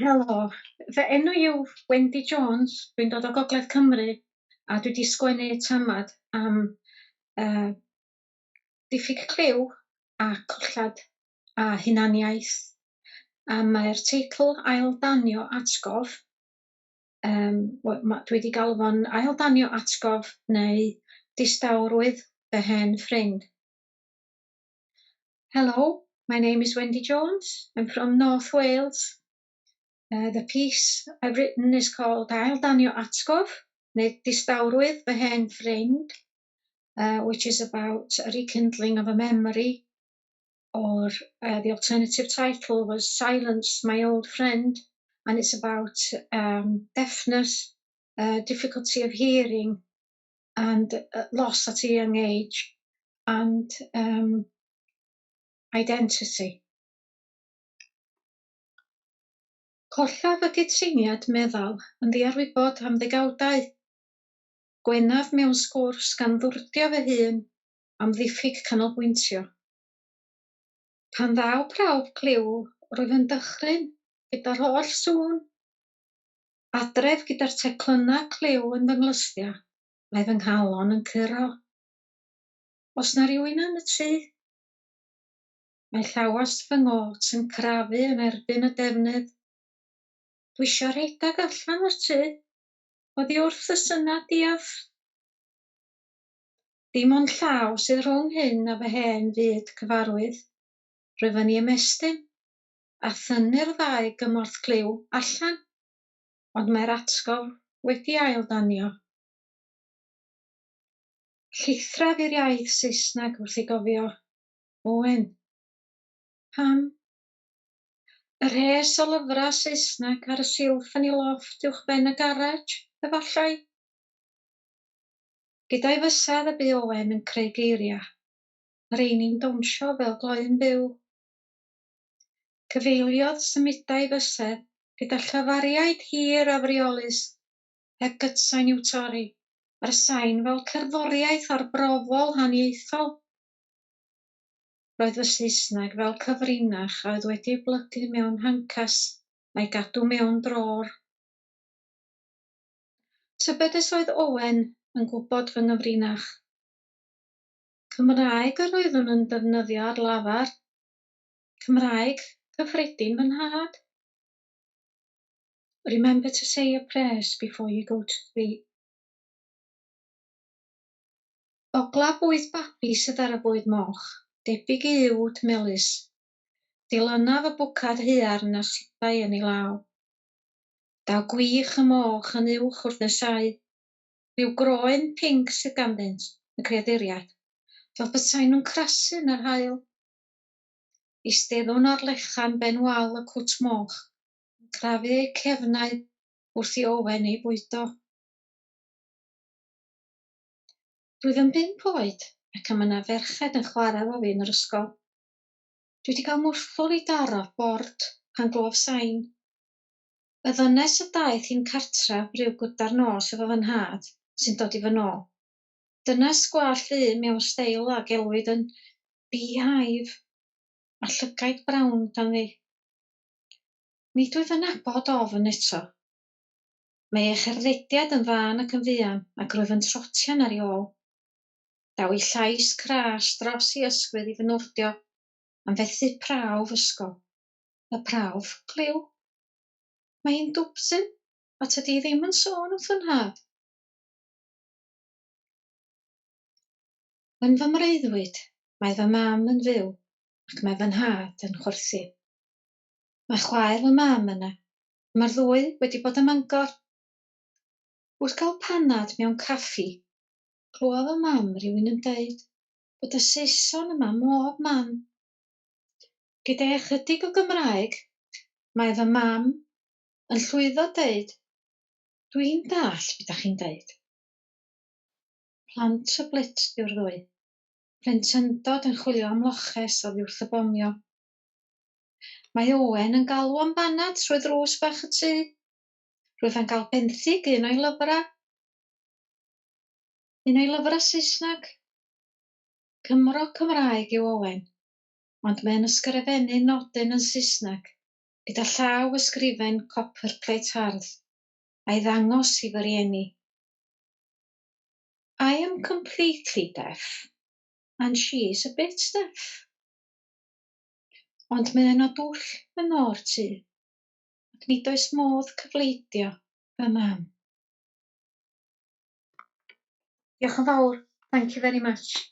Helo, fy enw i yw Wendy Jones, dwi'n dod o Gogledd Cymru a dwi 'di sgwennu tamad am uh, diffyg clyw a collad a hunaniaeth. A mae'r teitl Aildanio Atgof, um, dwi wedi galw fo'n Aildanio Atgof neu Distawrwydd fy hen ffrind. Hello, my name is Wendy Jones. I'm from North Wales. The piece I've written is called Aildanio Atgof, neu Distawrwydd fy hen ffrind, which is about a rekindling of a memory, or the alternative title was Silence, My Old Friend, and it's about deafness, difficulty of hearing, and loss at a young age, and identity. Collaf y gydsyniad meddal yn ddiarwybod am ddegawdau. Gwenaf mewn sgwrs gan ddwrdio fy hun am ddiffyg canolbwyntio. Pan ddaw prawf clyw, rwyf yn dychryn gyda'r holl sŵn. Adref gyda'r teclynnau clyw yn fy nghlustiau, mae fy nghalon yn curo. Oes 'na rywun yn y tŷ? Mae llawast fy nghot yn crafu yn erbyn y defnydd. Dwi isio rhedeg allan o'r tŷ, oddi wrth y syna diarth. Dim ond llaw sydd rhwng hyn a fy hen fyd cyfarwydd. Rwyf yn ei ymestyn, a thynnu'r ddau gymorth clyw allan, ond mae'r atgof wedi ail-danio. Llithraf i'r iaith Saesneg wrth ei gofio. Owen. Pam? Y rhes o lyfrau Saesneg ar y silff yn ei lofft uwchben y garej, efallai? Gyda'i fysedd y bu Owen yn creu geiriau, y rheini'n dawnsio fel gloyn byw. Cyfeiliodd symudai fysedd gyda llafariaid hir afreolus, heb gytsain i'w torri, a'r sain fel cerddoriaeth arbrofol haniaethol. Roedd fy Saesneg fel cyfrinach a oedd wedi ei blygu mewn hancas a'i gadw mewn drôr. Tybed os oedd Owen yn gwybod fy nghyfrinach? Cymraeg yr oeddwn yn defnyddio ar lafar, Cymraeg cyffredin fy nhad. Remember to say your prayers before you go to sleep. Ogla bwyd babi sydd ar y bwyd moch, debyg i uwd melys. Dilynaf y bwcad haearn a sudai yn ei law. Daw gwich y moch yn uwch wrth nesáu. Rhyw groen pinc sydd ganddynt, y creaduriaid, fel petai nhw'n crasu yn yr haul. Eisteddwn ar lechan ben wal y cwt moch, yn crafu eu cefnau wrth i Owen eu bwydo. Rwyf yn bump oed ac mae yna ferched yn chwarae efo fi yn yr ysgol. Dwi wedi cael mwrthwl i daro bord pan glywaf sain. Y ddynes y daeth i'n cartref ryw gyda'r nos efo fy nhad sy'n dod i fy nôl. Dynes gwallt ddu mewn steil a gelwid yn beehive a llygaid brown ganddi. Nid wyf yn nabod ofn eto. Mae ei cherddediad yn fân ac yn fuan, ac rwyf yn trotian ar ei ôl. Daw ei llais cras dros ei ysgwydd i fy nwrdio am fethu prawf ysgol. Y prawf clyw. Mae hi'n dwpsyn, a tydi hi ddim yn sôn wrth fy nhad. Yn fy mreuddwyd, mae fy mam yn fyw ac mae fy nhad yn chwerthin. Mae chwaer fy mam yna. Mae'r ddwy wedi bod ym Mangor. Wrth gael panad mewn caffi, clywodd fy mam rywun yn deud bod y Saeson yma mhob man. Gyda'i ychydig o Gymraeg, mae fy mam yn llwyddo deud, Dwi'n dallt be dach chi'n deud. Plant y Blitz yw'r ddwy. Plentyndod yn chwilio am loches oddi wrth y bomio. Mae Owen yn galw am banad trwy ddrws bach y tŷ. Rwyf am gael benthyg un o'i lyfrau. Un o'i lyfrau Saesneg. Cymro Cymraeg yw Owen, ond mae'n ysgrifennu nodyn yn Saesneg. gyda llaw ysgrifen copperplate hardd, a'i ddangos i fy rieni. I am completely deaf, and she is a bit deaf. Ond mae yno dwll yn o'r tŷ, ac nid oes modd cyfleidio fy mam. Diolch yn fawr. Thank you very much.